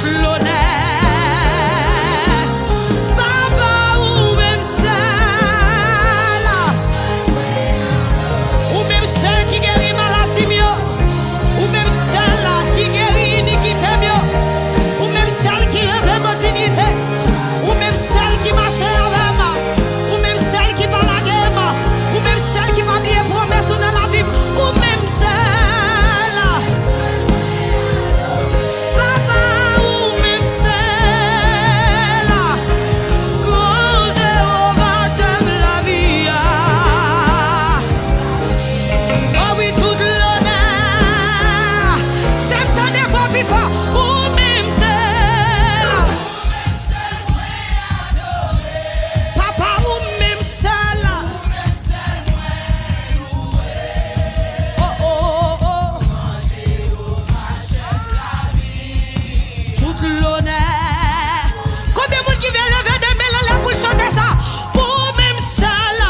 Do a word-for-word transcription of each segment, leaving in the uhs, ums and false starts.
Tout lonè. Papa, ou menm sèl. Ou menm sèl ki geri maladi m yo. Ou menm sèl ki geri inikite m yo. Ou menm sèl ki leve m an diyite. Ou menm sèl ki mache avè m. Ou menm sèl ki pa lage m. Ou menm sèl ki pa bliye pwomès ou nan lavi m. Ou menm sèl. Papa, ou menm sèl. Gran Jewova, chèf lavi a. O wi, tout lonè. Fè m tande vwa pi fò. Ou menm sèl. Papa, ou menm sèl. Oh, oh, oh, oh. Tout lonè. Konbyen moun ki vle leve de men l anlè pou l chante sa? Ou menm sèl.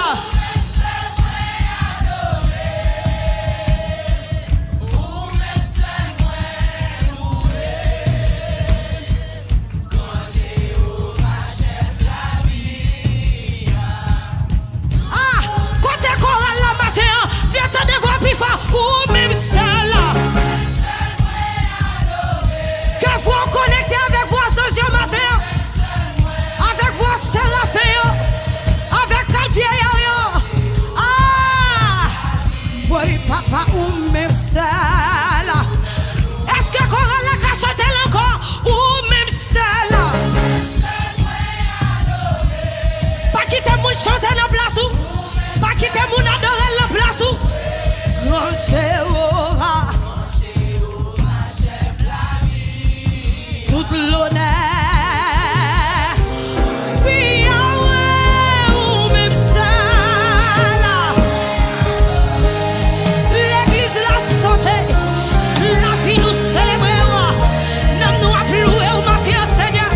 Ah, kote koral la maten an? Vin tande vwa pi fò. Ou menm sèl. Ke vwa w konekte avèk vwa zanj yo maten an. Avèk vwa serafen yo. Avèk kat vye yo. Ah! Wi, papa, ou menm sèl. Èske koral la ka chante l ankò? Ou menm sèl. Pa kite moun chante nan plas ou. Pa kite moun adore l nan plas ou. Gran Jewova. Tout lonè. Wi, Yahweh, ou menm sèl. Legliz la chante. Lavi nou selebre w. Nanm nou ap louwe w maten an, Senyè,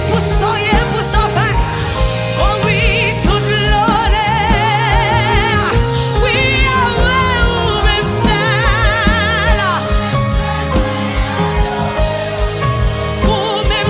pou sa w ye, pou sa w fè. O wi, tout lonè. Wi, Yahweh, ou menm sèl. Ou menm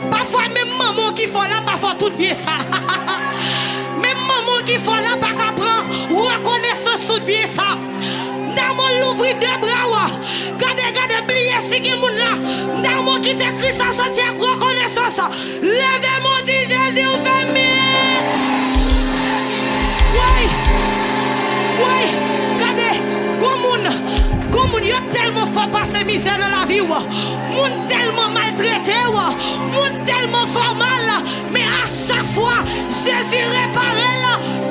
Menm manman w ki fè w la pa fè w tout byen sa. Menm manman w ki fè w la pa ka pran rekonesans tout byen sa. Damon louvri de bra w. Gade, gade, bliye si gen moun la. Damon kite Kris la soti ak rekonesans. Leve men w di Jezi ou fè m byen. Woy, woy, gade, gon moun, gon moun yo tèlman fè w pase mizè nan lavi w. Moun tèlman maltrete w. Moun tèlman fè w mal. Men a chak fwa, Jezi repare l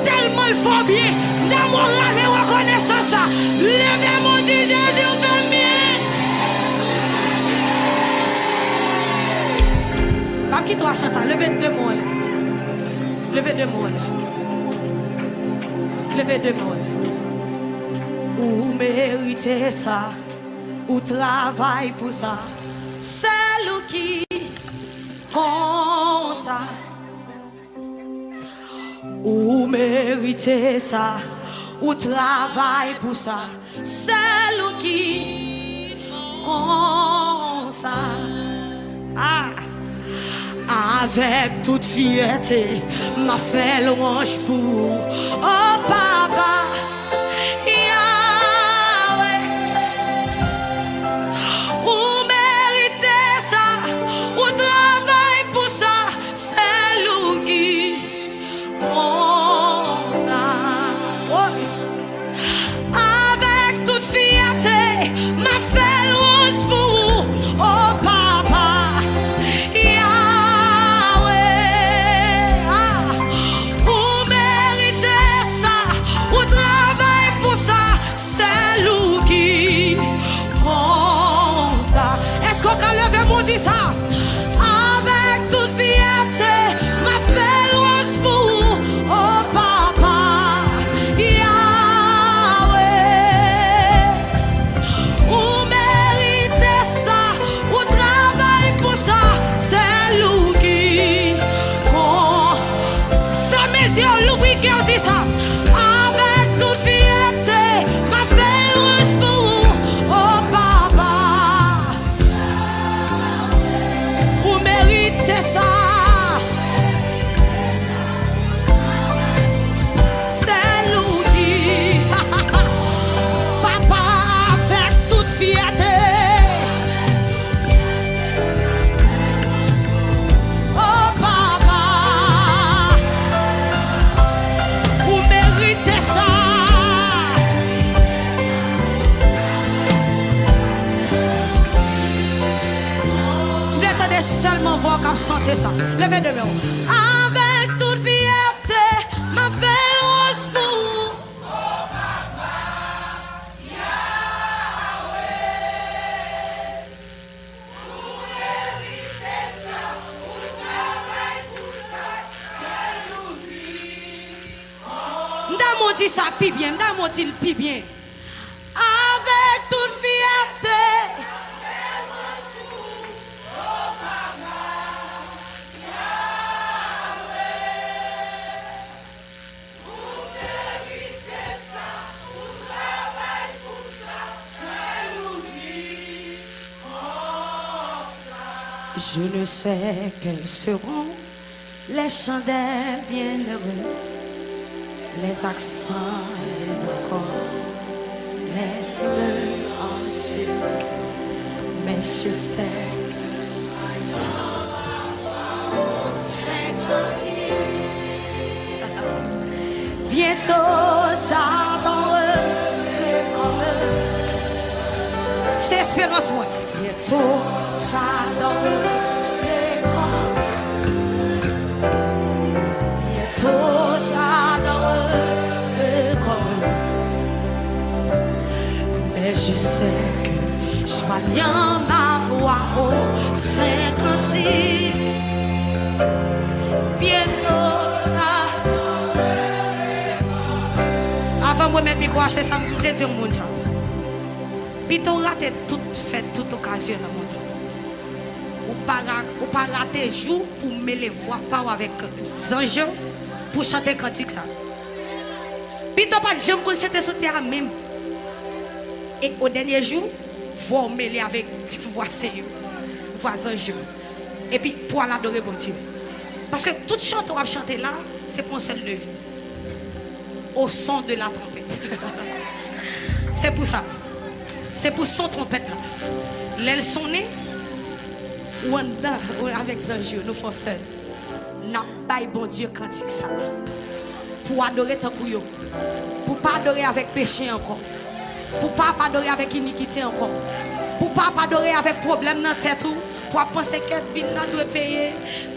tèlman l fè w byen. Damon rale rekonesans. Leve men w di Jezi ou fè m byen. M ap kite w ak chan sa. Leve de men w anlè. Leve de men w anlè. Leve de men w anlè. Ou merite sa. Ou travay pou sa. Sèl ou ki konsa. Ou merite sa. Ou travay pou sa. Sèl ou ki konsa. Ah! Avèk tout fyète, m ap fè lwanj pou ou. Oh, Papa, Yahweh, ou merite sa, ou travay pou sa, sèl ou ki konsa. Oh. Avèk tout fyète, m ap fè lwanj pou ou, o Papa, Yahweh. Ah, ou merite sa, ou travay pou sa, sèl ou ki konsa. Èske w ka leve men w di sa? Avèk tout fyète, m ap fè lwanj pou ou, o Papa, Yahweh. Ou merite sa, ou travay pou sa, sèl ou ki kon. Fèmen zye w, louvri kè w, di sa. Avèk tout fyète, m ap fè lwanj pou ou, o Papa. Ou merite sa. Sèl ou ki Papa avèk tout fyète. O Papa, ou merite sa. M vle tande sèlman vwa w k ap chante sa. Leve de men w. Avèk tout fyète, m ap fè lwanj pou ou. M ta renmen w di sa pi byen, m ta renmen w di l pi byen. Avèk tout fyète. Je ne sais quels seront les chants des bienheureux, les accents, les accords, les hymnes enchérés. Mais je sais que c'est ainsi. Bientôt j'adorerai comme eux. Se esperans mwen. Bientôt j'adorerai comme eux. Bientôt j'adorerai comme eux. Mais je sais que je maniai ma voix au saint cantique. Bientôt j'adorerai comme eux. Avan m remèt mikwo a, se sa m vle di yon moun sa. Pito w rate tout fèt, tout okazyon nan mond sa. Ou pa ra-, ou pa rate jou pou w mele vwa pa w avèk zanj yo pou chante kantik sa. Pito w pa t janm konn chante sou tè a menm. E o dènye jou, vwa w mele avèk vwa sen yo, vwa zanj yo. Epi pou al adore Bondye. Paske tout chante w ap chante la, se pou yon sèl deviz. Au son de la trompette. Se pou sa. Se pou son twonpèt la. Lè l sonnen, ou anndan, ou avèk zanj yo, nou fè yon sèl. N ap bay Bondye kantik sa. Pou adore tankou yo. Pou pa adore avèk peche ankò. Pou pa ap adore avèk inikite ankò. Pou pa ap adore avèk pwoblèm nan tèt ou. Pou ap panse kèt bil la dwe peye.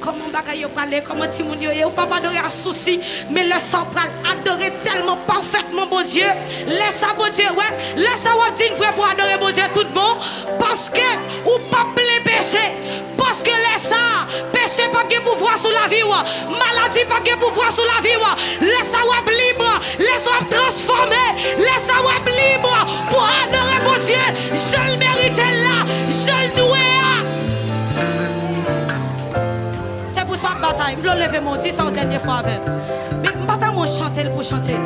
Kòman bagay yo prale, kòman timoun yo ye. Ou p ap adore a sousi. Men lè sa w pral adore tèlman pafètman Bondye. Lè sa Bondye wè. Lè sa w ap di n vre pou adore Bondye tout bon. Paske ou p ap plen peche. Paske lè sa a, peche p ap gen pouvwa sou lavi w, maladi p ap gen pouvwa sou lavi w. Lè sa a, w ap lib, lè sa a, w ap transfòme, lè sa a, w ap lib pou adore Bondye jan l merite l la, jan l dwe a. Se pou sa w ap batay. M vle w leve men w di sa yon dènye fwa avè m. Men m pa ta renmen w chante l pou chante l.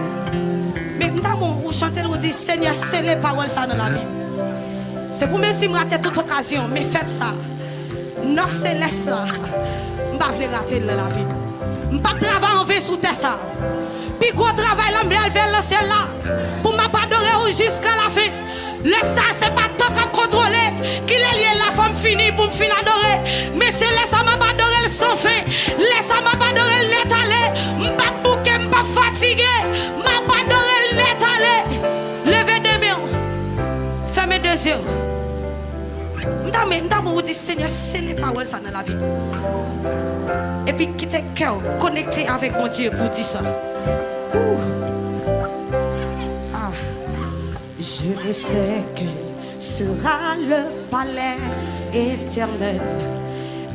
Men m ta renmen w chante l, ou di, Senyè, sele pawòl sa a nan lavi m. Se pou menm si m rate tout okazyon, men fèt sa a. Nan selès la, m pa vle rate l nan lavi m. M p ap travay anven sou tè sa. Pi gwo travay la, m vle al fè l nan syèl la. Pou m ap adore w jiska lafen. Lè sa, se pa tan k ap kontwole. Kilè l ye la, fò m fini pou m fin adore. Men se lè sa, m ap adore l san fen. Lè sa, m ap adore l nèt ale. M p ap bouke, m p ap fatige. M ap adore l nèt ale. Leve de men w. Fèmen de zye w. M ta renmen, m ta renmen ou di, Senyè, sele pawòl sa nan lavi m. Epi kite kè w konekte avèk Bondye pou di sa. Ouh. Ah. Je ne sais quel sera le palais éternel,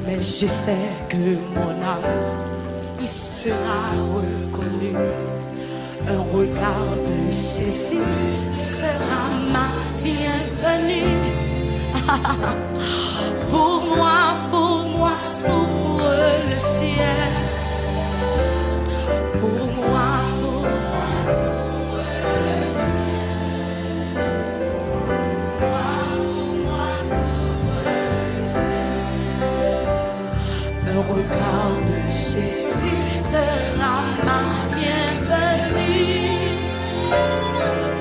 mais je sais que mon âme y sera reconnue. Un regard de Jésus sera ma bienvenue. Pour moi, pour moi s'ouvre le ciel. Pour moi, pour moi s'ouvre le ciel. Pour moi, pour moi s'ouvre le ciel. Un regard de Jésus sera ma bienvenue.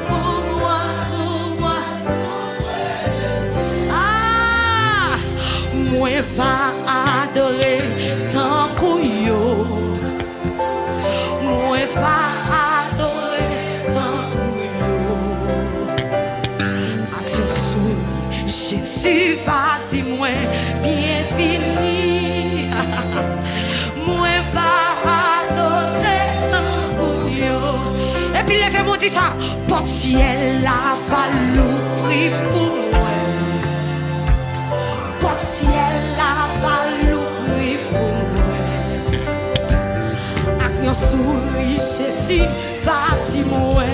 Pour moi, pour moi. Ah, mwen va adore tankou yo. Mwen va adore tankou yo. Ak yon souri, Jezi va di mwen, byenvini. Mwen va adore tankou yo. Epi leve men w di sa, pòt syèl la va louvri pou mwen. Pòt syèl la va louvri pou mwen. Ak yon souri, Jezi va di mwen,